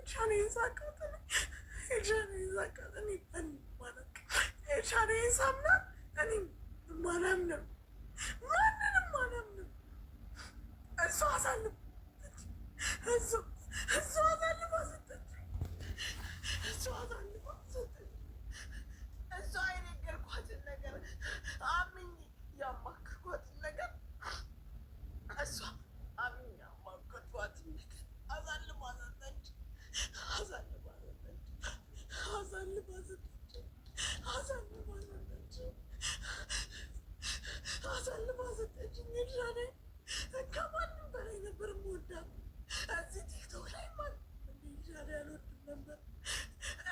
ኤልሻዳይን ሳውቃት እኔ ኤልሻዳይን ሳውቃት እኔ ማንም አላውቅም። ኤልሻዳይን ሳምናት እኔ አላምንም፣ ማንንም አላምንም። እሷ አሳልፋ እሱ እሱ አሳልፋ ሰጠች። እሷ አሳልፋ ሰጠች። እሷ የነገርኳትን ነገር አምኜ ያማከርኳትን ነገር፣ እሷ አምኜ ያማከርኳትን ነገር አሳልፋ ሰጠች። አሳልፋ ሰጠች። አሳልፋ ሰጠች። አሳልፋ ሰጠች። አሳልፋ ሰጠችኝ። ኤልሻዳይ ከማንም በላይ ነበር የምወዳት። እዚህ ቲክቶክ ላይ ማን እንደ ኤልሻዳይ አልወድም ነበር።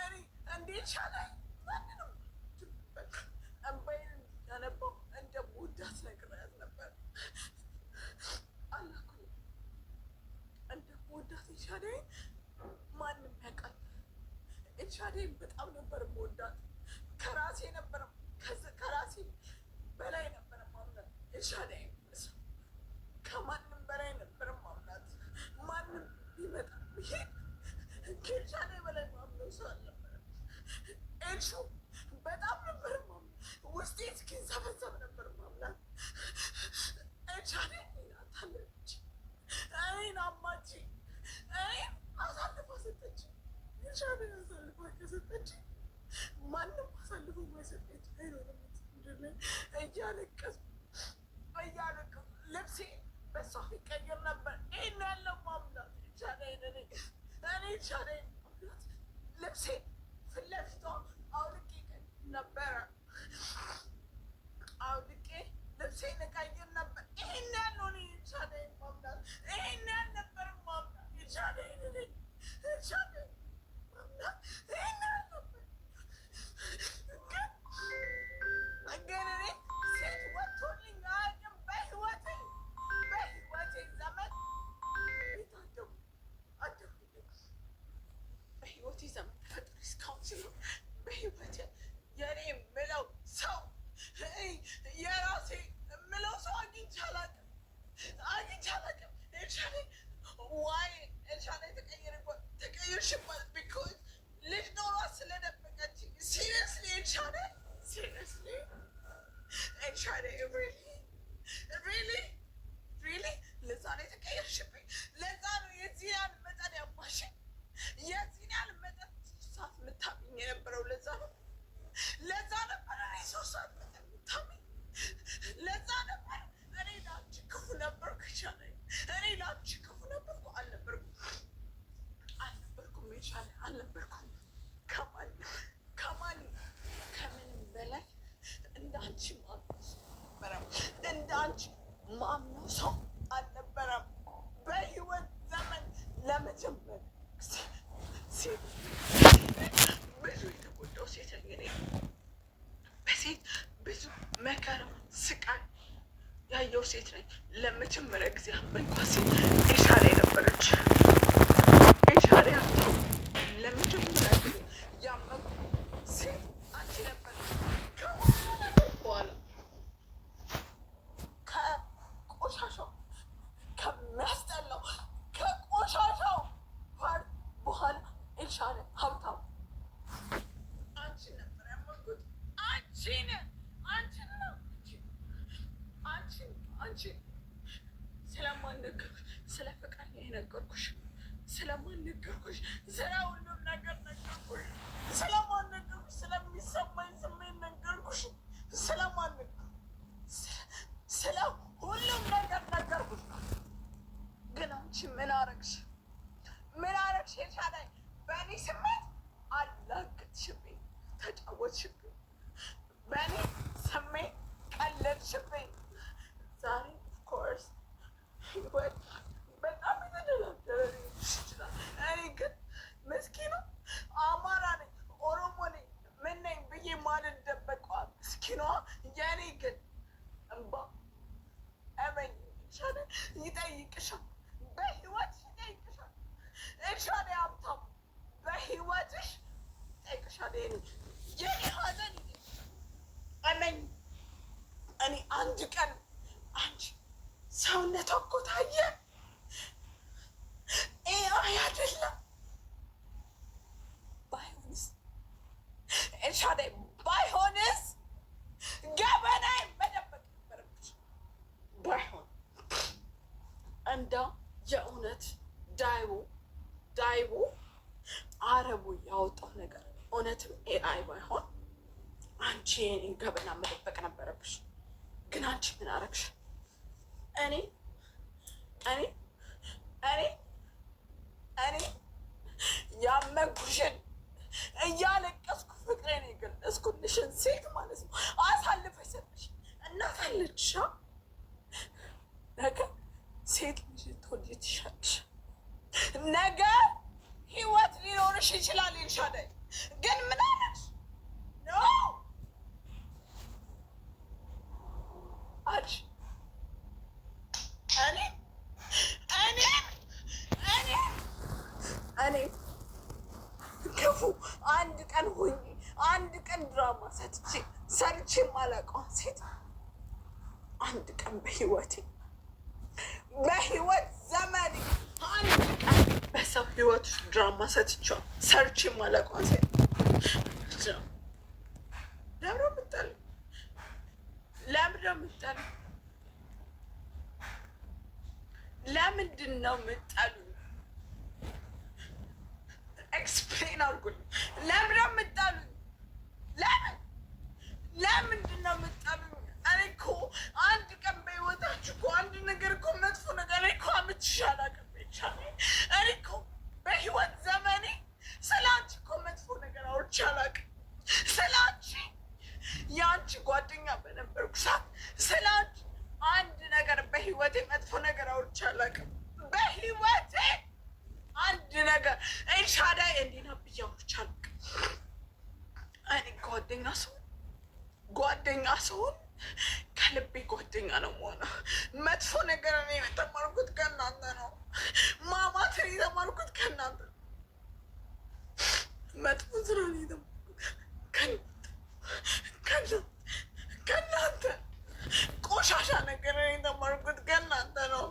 እኔ እንደ ኤልሻዳይ ማንንም በቃ እምባዬን እንዲያነባው እንደምወዳት ነግሬያት ነበር። አላኩኝ እንደምወዳት ኤልሻዳይን ማንም ያውቃል። ኤልሻዳይን በጣም ነበር የምወዳት። ከራሴ ነበር፣ ከራሴ በላይ ነበር ማምናት። ኤልሻዳይን ከማንም በላይ ነበር ማምናት። ማንም ቢመጣ ቢሄድ ከኤልሻዳይ በላይ ማምነው ሰው አልነበረም። ኤልሹ በጣም ነበር ማምናት። ውስጤ እስኪንሰበሰብ ነበር ማምናት። ኤልሻዳይ እኔን አታለለች፣ እኔን አማች፣ እኔን አሳልፋ ሰጠች። ኤልሻዳይ አሳልፋ ከሰጠች ማንም አሳልፎ ማይሰጠች አይኖርም። ምድር ላይ እያለቀስኩ እያለቀስኩ ልብሴ በሷ ይቀየር ነበር። ይሄን ያለው ማምናት ኤልሻዳይን እኔ ኤልሻዳይን ማምናት ልብሴ ፊት ለፊቷ አውልቄ ነበረ። አውልቄ ልብሴን እቀይር ነበር። ይሄን ያለው እኔ ኤልሻዳይን ማምናት ይሄን ያህል ነበር ማምናት ኤልሻዳይን። እኔ ኤልሻዳይን ማምናት ይሄን ያህል ነበር። ግን እኔ ሴት ወጥቶልኝ አያውቅም። በህይወቴ ዘመን ቤት አደጉልኝ። በህይወቴ ዘመን ተፈጥሮ እስካሁን ስኖር በህይወቴ የኔ የምለው ሰው፣ የራሴ የምለው ሰው አግኝቼ አላውቅም፣ አግኝቼ አላውቅም። ኤልሻዳይ why ኤልሻዳይ ተቀየርሽባት? Because ልጅ ኖሯት ስለደበቀች። Seriously ኤልሻዳይ፣ seriously ኤልሻዳይ፣ really, really, really ለዛ ነው የተቀየርሽብኝ። ለዛ ነው የዚህ ያህል መጠን ያማሽኝ፣ የዚህን ያህል መጠን 3 ሰዓት የምታምኝ የነበረው ለዛ ነው። ለዛ ነበር እኔ 3 ሰዓት መጠን የምታምኝ። ለዛ ነበር። እኔ ለአንቺ ክፉ ነበርኩ ይሻለኝ። እኔ ለአንቺ ክፉ ነበርኩ አልነበርኩም? አልነበርኩም። ይሻለ አልነበርኩም። ከማን ከማን ከምንም በላይ እንደ አንቺ ማምነው ሰው አልነበረም። እንደ አንቺ ማምነው ሰው አልነበረም። በህይወት ዘመን ለመጀመሪያ ጊዜ ሴት ብዙ የተጎዳው ሴት ነኝ እኔ። በሴት ብዙ መከራ ስቃይ ያየው ሴት ነኝ። ለመጀመሪያ ጊዜ አመንኳት ሴት ኤልሻዳይ ነበረች። ኤልሻዳይ ሀብታሙ፣ ለመጀመሪያ ጊዜ ያመንኩ ሴት አንቺ ነበረች። ከሁሉ ነገር በኋላ፣ ከቆሻሻው፣ ከሚያስጠላው ከቆሻሻው part በኋላ ኤልሻዳይ ሀብታሙ አንቺን ነበር ያመንኩት። አንቺን፣ አንቺን ነው፣ አንቺን፣ አንቺን። ስለማን ነገርኩሽ? ስለ ፍቅረኛ የነገርኩሽ ስለማን ነገርኩሽ? ስለ ሁሉም ነገር ነገርኩሽ። ስለማን ነገርኩሽ? ስለሚሰማኝ ስሜት ነገርኩሽ። ስለማን ነገርኩሽ? ስለ ሁሉም ነገር ነገርኩሽ። ግን አንቺ ምን አረግሽ? ምን አረግሽ? ኤልሻዳይ በእኔ ስሜት አላገጥሽብኝ፣ ተጫወትሽብኝ፣ በእኔ ስሜት ቀለድሽብኝ። ዛሬ of course ህይወት በጣም የተደላደለ ሊሆን ይችላል። እኔ ግን ምስኪኑ አማራ ነኝ፣ ኦሮሞ ነኝ፣ ምን ነኝ ብዬ ማልደበቀዋ ምስኪኗ የእኔ ግን እንባ እመኝ ኤልሻዳይ ይጠይቅሻል፣ በህይወትሽ ይጠይቅሻል። ኤልሻዳይ ሀብታሙ በህይወትሽ ይጠይቅሻል። የኔ ሀዘን ይጠይቅሻል። እመኝ እኔ አንድ ቀን አንቺ ሰውነቷ እኮ ታየ፣ AI አይደለም። እንዳ የእውነት ዳይቦ ዳይቦ አረቡ ያወጣው ነገር እውነትም AI ባይሆን አንቺ የኔን ገበና መደበቅ ነበረብሽ። ግን አንቺ ምን አረግሽ? እኔ እኔ እኔ እኔ ያመንኩሽን እያለቀስኩ ፍቅሬን የገለጽኩልሽን ሴት ማለት ነው አሳልፈሽ ሰጠሽ። እናት አለችሽ። ነገ ሴት ልጅ ልትወልጂ ትችያለሽ። ነገ ህይወት ሊኖርሽ ይችላል። ኤልሻዳይ ግን ምን አለሽ? No አልሽ። እኔ እኔ እኔ እኔ ክፉ አንድ ቀን ሆኜ አንድ ቀን ድራማ ሰጥቼ ሰርቼ የማላውቀዋን ሴት አንድ ቀን በህይወቴ በህይወት ዘመኔ አንድ ቀን በሰው ህይወት ውስጥ ድራማ ሰጥቼ ሰርቼ የማላውቀዋን ሴት ለምንድን ነው የምጠሉኝ? ለምንድን ነው የምጠሉኝ? ለምንድን ነው የምጠሉኝ? Explain አድርጉልኝ። ለምንድን ነው የምጠሉኝ? ለምን ለምንድን ነው የምጠሉኝ? እኔ እኮ አንድ ቀን በህይወታችሁ እኮ አንድ ነገር እኮ መጥፎ ነገር እኔ እኮ አምችሽ አላውቅም። እኔ እኮ በህይወት ዘመኔ ስለ አንቺ እኮ መጥፎ ነገር አውርቼ አላውቅም። ስለ አንቺ የአንቺ ጓደኛ በነበርኩ ሰዓት ስለ አንቺ አንድ ነገር በህይወቴ መጥፎ ነገር አውርቼ አላውቅም። በህይወቴ አንድ ነገር ኤልሻዳይ እንዲህ ናት ብዬ አውርቼ አላውቅም። እኔ ጓደኛ ስሆን ከልቤ ጓደኛ ነው የምሆነው። መጥፎ ነገር እኔ የተማርኩት ከእናንተ ነው። ማማትን የተማርኩት ከእናንተ ነው። መጥፎ ስራ ነው የተማርኩት ከእናንተ። ቆሻሻ ነገር የተማርኩት ከእናንተ ነው።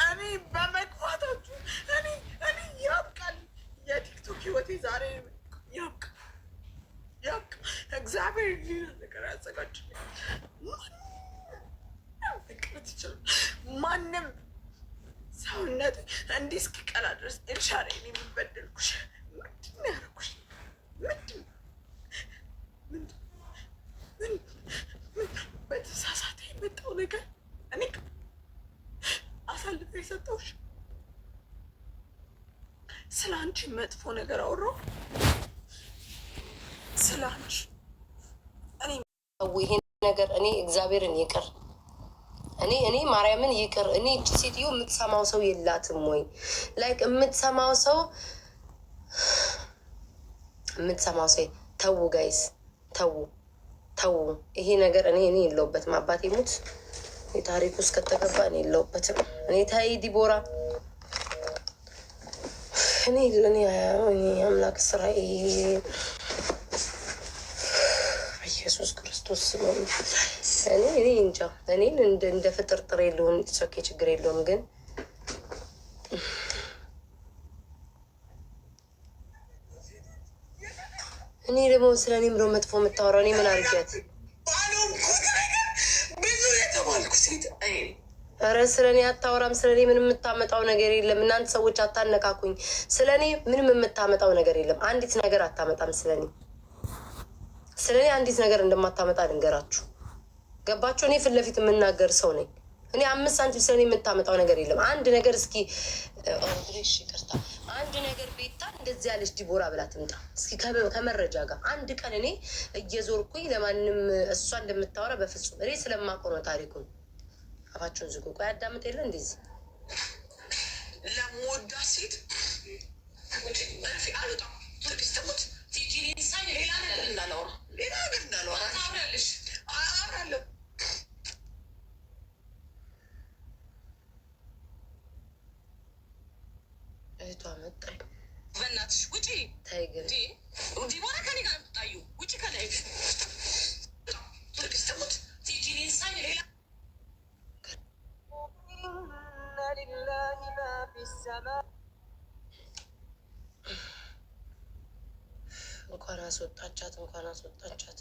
እኔ በመግፋታችሁ እኔ ያብቃል። የቲክቶክ ህይወቴ ዛሬ ያብቃ ያብቃ። እግዚአብሔር ሌላ ነገር ያዘጋጅልኝ። ማንም መቅረት ይችላል። ማንም ሰውነት እንዲህ እስኪቀላ ድረስ ኤልሻዳይ እኔ የምበደልኩሽ ምንድን ነው ያደረኩሽ? ምንድን ምንድን ምን በተሳሳተ የመጣው ነገር እኔ አሳልፌ የሰጠሁሽ ስለ አንቺ መጥፎ ነገር አወራሁ። ስለ አንቺ እኔ ይሄ ነገር እኔ እግዚአብሔርን ይቅር፣ እኔ ማርያምን ይቅር። እኔ እቺ ሴትዮ የምትሰማው ሰው የላትም ወይ? Like የምትሰማው ሰው ተዉ guys፣ ተዉ ተዉ። ይሄ ነገር እኔ የለሁበትም። አባቴ ሙት የታሪኩ ውስጥ ከተገባ እኔ የለሁበትም። እኔ ታይ ዲቦራ እኔ አምላክ እስራኤል ኢየሱስ ክርስቶስ እኔ እንጃ። እኔን እንደ ፍጥርጥር የለውም okay፣ ችግር የለውም ግን እኔ ደግሞ ስለ እኔ ምሮ መጥፎ የምታወራው እኔ ምን አድርጊያት? ብዙ የተባልኩ ሴት ኧረ ስለ እኔ አታወራም። ስለ እኔ ምንም የምታመጣው ነገር የለም። እናንተ ሰዎች አታነካኩኝ። ስለ እኔ ምንም የምታመጣው ነገር የለም። አንዲት ነገር አታመጣም። ስለ እኔ አንዲት ነገር እንደማታመጣ ልንገራችሁ። ገባችሁ? እኔ ፊት ለፊት የምናገር ሰው ነኝ። እኔ 5 ሳንቲም ስለ እኔ የምታመጣው ነገር የለም። አንድ ነገር እስኪ ይቅርታ፣ አንድ ነገር ቤታ እንደዚህ ያለች ዲቦራ ብላ ትምጣ እስኪ ከመረጃ ጋር። አንድ ቀን እኔ እየዞርኩኝ ለማንም እሷ እንደምታወራ በፍጹም እኔ ስለማውቀው ነው ታሪኩን። አፋቸውን ዝጉ። ቆይ አዳምጥ የለ እንደዚህ ለምወዳት ሴት አልወጣም። ሌላ ነገር እንዳላወራ ሌላ ነገር እንዳላወራ አወራለሁ። እህቷ መጣ። በእናትሽ ውጪ። ተይ ግን ዲቦራ ከኔ ጋር የምትጣዩ ውጪ ከላይ ሌላ إن لله ما في السماء እንኳን አስወጣቻት፣ እንኳን አስወጣቻት።